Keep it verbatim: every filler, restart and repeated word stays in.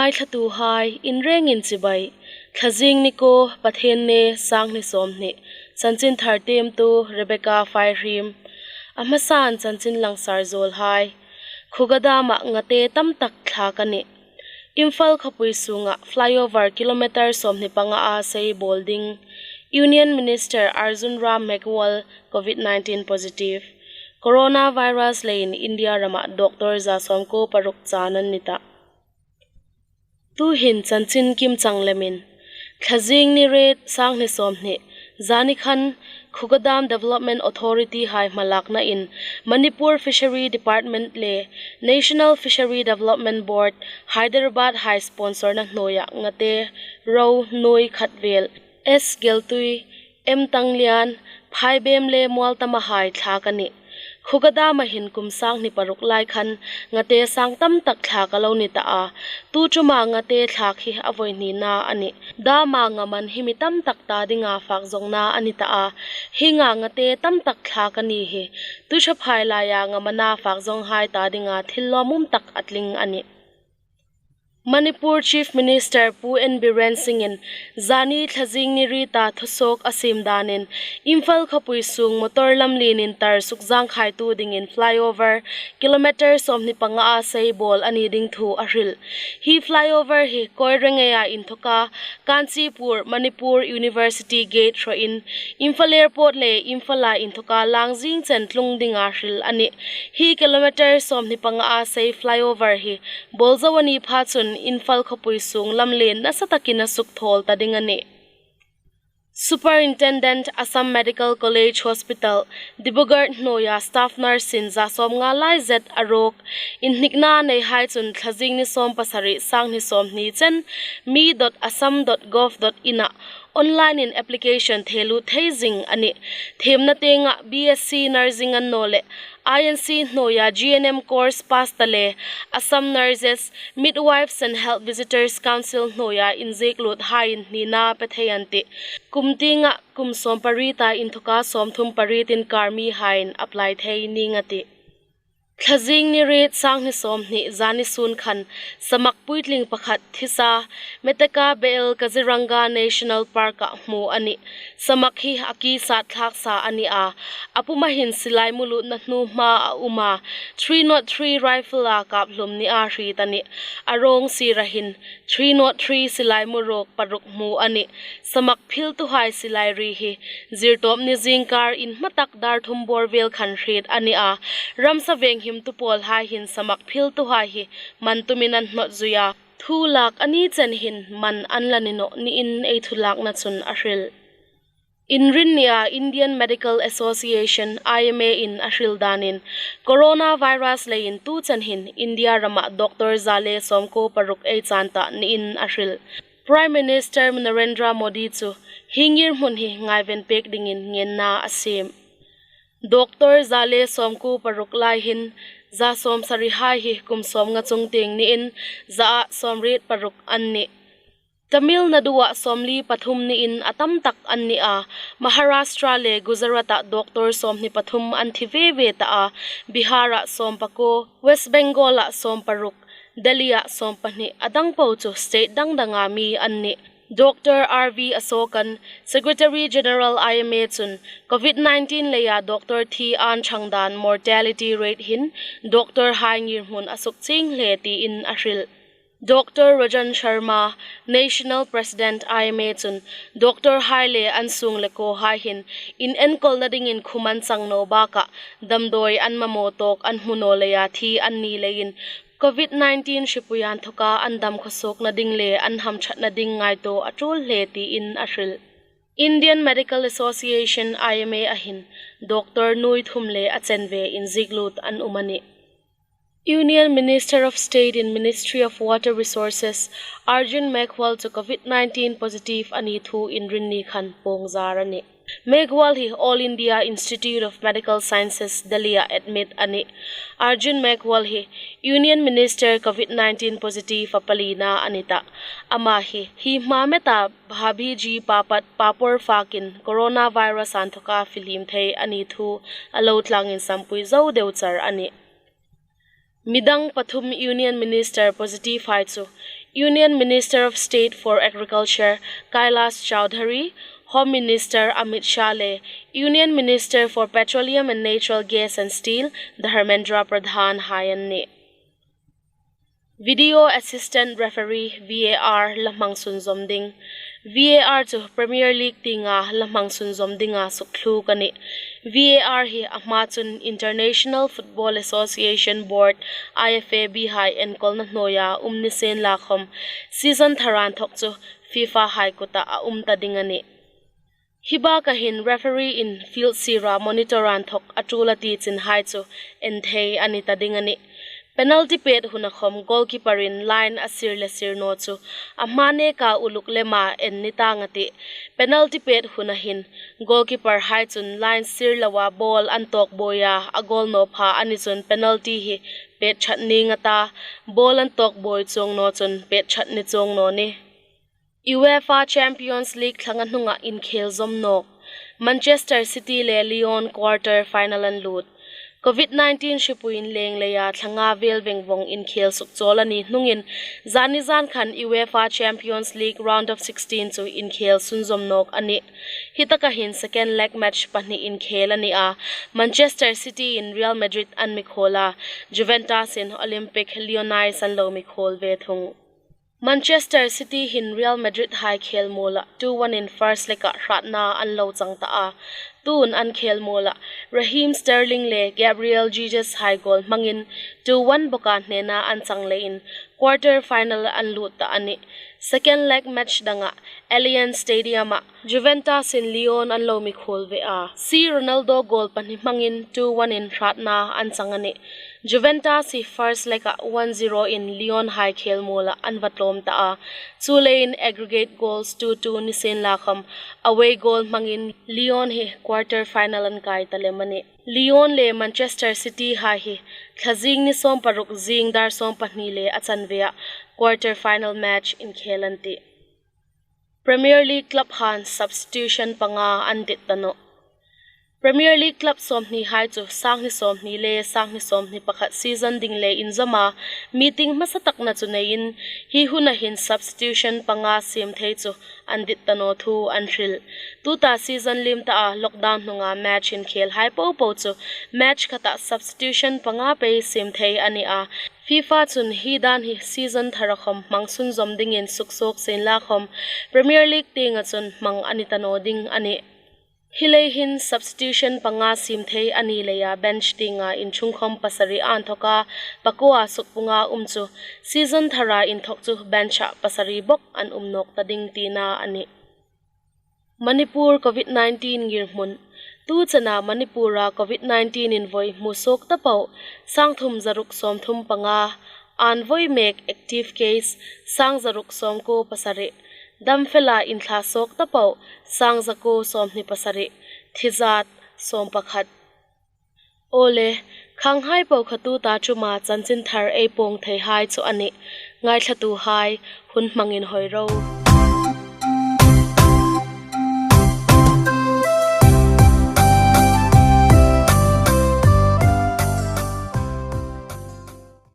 Ngaithlatuhai, inrengin chibai. Thlazing ni kuo, Pathienni, sanghni sawmhni. Chanchinthar tiemtu Rebecca Faihriem. A hmasan chanchin langsar zuolhai. Khuga dama ngate tamtak thlak a nih. Imphal khawpui sunga flyover kilometer sawmhni panga a sei bawl ding Union Minister Arjun Ram Meghwal COVID nineteen positive. Coronavirus leiin India rama doctor za sawmkuo paruk chan an ni ta. Tuhin chanchin kimchang lemin. Thlazing ni riet, sanghni sawmhni. Zani khan Khuga Dam Development Authority hai hmalaknain Manipur Fishery Department le National Fishery Development Board, Hyderabad hai sponsorna hnuoia ngate ro nuoi khat vel, S Geltui, M Tanglian, Phaibem le Mualtama hai thlak a nih. Khuga dama hin kum sanghni paruk lai khan ngate sang tamtak thlak a lo ni ta a. Tu ṭuma ngate thlak hi a vawi hnina a nih. Dama nga man hi mi tamtak ta dinga fak zawngna a ni ta a. Hienga ngate tamtak thlak a ni hi. Tu ṭhaphai laia nga mana fak zawnghai ta dinga thil lawmum tak a tling a nih. Manipur Chief Minister Pu N Biren Singh-in zani thlazing ni rieta thusuok a siem danin Imphal khawpui sung motor lamlien intar sukzangkhaitu dingin flyover kilometer sawmhni panga a sei bawl a ni ding thu a hril. Hi flyover hi Koirengeia inthoka Kanchipur Manipur University Gate hrawin Imphal Airport le Imphal-a inthoka lang zing chen tlung dinga hril a nih. Hi kilometer sawmhni panga a sei flyover hi bawl zo a ni pha chun Imphal khawpui sung lamlien nasa takin a suk thawl ta ding a nih. Superintendent Assam Medical College Hospital, Dibrugarh hnuoia staff nurse-in za sawmnga lai zet a ruok inhnikna neihai chun thlazing ni sawm pasari sanghni sawmhni chen mi dot assam dot gov dot in-a online-in application thelut thei zing a nih. Thiemna tienga B S c nursing annawleh I N C hnuoia G N M course pass ta le Assam Nurses, Midwives and Health Visitors Council hnuoia inziekluthaiin hnina pe thei an tih. Kum tienga kum sawm parieta inthoka sawmthum pariet inkar mihaiin apply thei ning a tih. Thlazing ni riet, sanghni sawmhni, zani sun khan samak puitling pakhat thisa Metaka Beel Kaziranga National Park-a hmu a nih. Samak hi a ki sat thlak sa a ni a, a puma hin silai mulutna hnuhma a um a, three nought three rifle-a kap hlum nia hriet a nih. A ruong sira hin three nought three silai muruok paruk hmu a nih. Samak philtuhai silai ri hi zirtawpni zingkar inhma tak dar thum bawr vel khan hriet a ni a. Ramsa venghimtu pawlhai hin samak philtuhai hi man tumin an hnawt zui a. Thu lak a ni chen hin man an la ni nawh niin ei thu lakna chun a hril. Inrinnia Indian Medical Association, I M A-in a hril danin, coronavirus leiin tu chen hin India rama doctor za le sawmkuo paruk ei chan ta niin a hril. Prime Minister Narendra Modi chu hi ngirhmun hi ngaiven pek dingin ngenna a siem. Doctor za le sawmkuo paruk lai hin za sawmsarihai hi kum sawmnga chungtieng niin za ah sawmriet paruk an nih. Tamil Nadu-a sawmli pathum niin a tam tak an ni a, Maharashtra le Gujarat-a doctor sawmhni pathum an thi ve ve ta a, Bihar-a sawmpakuo, West Bengal-a sawmparuk, Delhi-a sawmpahni, a dang po chu state dang danga mi an nih. Doctor R V Asokan, Secretary General I M A chun, covid nineteen leia doctor thi an chang dan mortality rate hin doctor hai ngirhmun a suk chieng hle tiin a hril. Doctor Rajan Sharma, National President I M A chun, doctor hai le an sung le kuo hai hin inenkawlna dingin khum an chang naw bakah damdawi an mamaw tawk an hmu naw leia thi an ni leiin, covid nineteen hripui inthoka an dam khawsuokna ding le an hamṭhatna ding ngaituo a ṭul hle tiin a hril. Indian Medical Association, I M A-a hin doctor nuoi thum le a chen ve inzieklut an um a nih. Union Minister of State in Ministry of Water Resources, Arjun Meghwal chu covid nineteen positive a ni thu Inrinni khan puong zar a nih. Meghwal hi All India Institute of Medical Sciences, Delhi-a admit a nih. Arjun Meghwal hi Union Minister covid nineteen positive a palina a ni ta. Ama hi, hi hma meta Bhabhi Ji Papad Papor fakin coronavirus inthoka fihlim thei a ni thu a lo tlangin sampui zo deu char a nih. Midang pathum Union Minister positive hai chu Union Minister of State for Agriculture Kailash Chowdhury, Home Minister Amit Shah le Union Minister for Petroleum and Natural Gas and Steel Dharmendra Pradhan hai an nih. Video Assistant Referee, V A R, la hmang sunzawm ding. V A R chu Premier League tienga la hmang sunzawm dinga sukthluk a nih. V A R hi a hma chun International Football Association Board, I F A B hai enkawlna hnuoia um ni sien la khawm, season thar inthok chu FIFA hai kuta a um ta ding a nih. Hi baka hin referee in field sira monitor inthok a tul a ti chin hai chu en thei a ni ta ding a nih. Penalty pet huna khawm goalkeeper in line a sir le sir naw chu a hma neka uluk lema en ni tang a tih. Penalty pet huna hin goalkeeper hai chun line sir loa ball an tawk buoia a goal naw pha a ni chun penalty hi pet ṭhat ning a ta, ball an tawk buoi chuong naw chun pet ṭhat ni chuong naw ni. UEFA Champions League thlang a hnunga inkhel zawm nawk. Manchester City le Lyon quarter final an lut. Covid nineteen hripuiin leng leia thlanga vel veng vong inkhel sukchawl a ni hnungin, zani zan khan UEFA Champions League round of sixteen chu inkhel sunzawm nawk a nih. Hi taka hin second leg match pahni inkhel a ni a, Manchester City in Real Madrid an mikhuol a, Juventus in Olympique Lyonnais an lo mikhuol ve thung. Manchester City hin Real Madrid hai khel muola two one in first leg-a hratna an lo chang ta a. Tun an khel muola Raheem Sterling le Gabriel Jesus hai goal hmangin two one bawka hnena an chang leiin quarter final an lut ta a nih. Second leg match danga Allianz Stadium-a Juventus in Lyon an lo mikhuol ve a. C Ronaldo goal pahni hmangin two one in hratna an chang a nih. Juventus hi first leg-a one zero in Lyon hai khel muola an va tlawm ta a. Chuleiin aggregate goals two two ni sien la khawm, away goal hmangin Lyon hi quarter final an kai ta lem a nih. Lyon le Manchester City hai hi thlazing ni sawm paruk zing dar sawm pahni le a chanvea quarter final match inkhel an tih. Premier League club han substitution panga an dit ta nawh. Premier League club sawmhni hai chu sanghni sawmhni le sanghni sawmhni pakhat season ding le inzawma meeting hmasa takna chu neiin, hi huna hin substitution panga siem thei chu an dit ta naw thu an hril. Tuta season liem taa lockdown hnunga match inkhel hai popo chu match khata substitution panga pei siem thei a ni a. FIFA chun hi dan hi season thara khawm hmang sunzawm dingin suksuok sien la khawm, Premier League tienga chun hmang a ni ta naw ding a nih. Hi lei hin substitution panga siem thei a ni leia bench tienga inchung khawm pasari inthoka pakuoa sukpunga um chu season thara inthok chu bench-a pasari bawk an um nawk ta ding tina a nih. Manipur Covid nineteen ngirhmun. Tu chena Manipur-a Covid nineteen invoi hmu suok ta po sangthum zaruk sawmthum panga, invoi mek active case sangzaruk sawmkuo pasari, damfela inthla suok ta po sangzakuo sawmhni pasari, thi zat sawmpakhat. Aw le, khanghai po kha tuta ṭuma chanchinthar ei puong thei hai chu a nih. Ngaithlatuhai, hun hmangin hawi ro.